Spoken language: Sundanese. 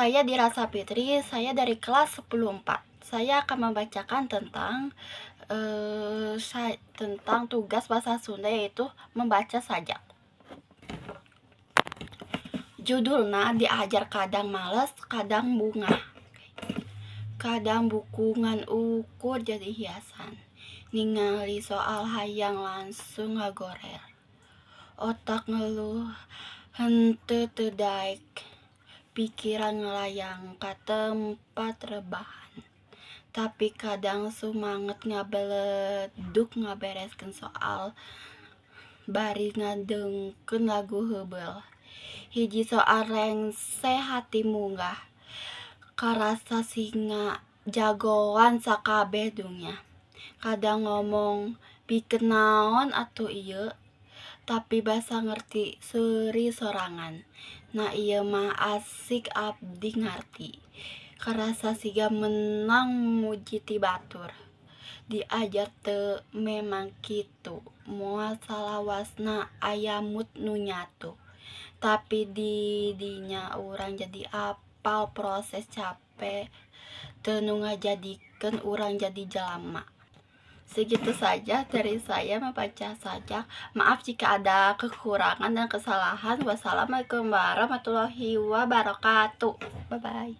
Saya Dira Sapitri, saya dari kelas 10.4. Saya akan membacakan tentang tugas bahasa Sunda, yaitu membaca sajak. Judulna Diajar Kadang Males Kadang Bungah. Kadang buku ngan ukur jadi hiasan. Ningali soal hayang langsung ngagoler. Otak ngeluh henteu teu daek. Pikiran ngelayang ka tempat rebahan. Tapi kadang sumanget ngabeledug ngabereskeun soal bari ngadengekeun lagu heubeul. Hiji soal rengse hati munggah. Karasa siga jagoan sakabeh dunya. Kadang ngomong, "Pikeun naon atuh ieu?" Tapi basa ngarti seuri sorangan. Nah, ieu mah asik, abdi ngarti. Karasa siga meunang muji ti batur. Diajar teh memang kitu, moal salawasna aya mood nu nyatu. Tapi di dinya urang jadi apal proses cape teh nu ngajadikeun urang jadi jalma. Segitu saja dari saya membaca sajak. Maaf jika ada kekurangan dan kesalahan. Wassalamualaikum warahmatullahi wabarakatuh. Bye bye.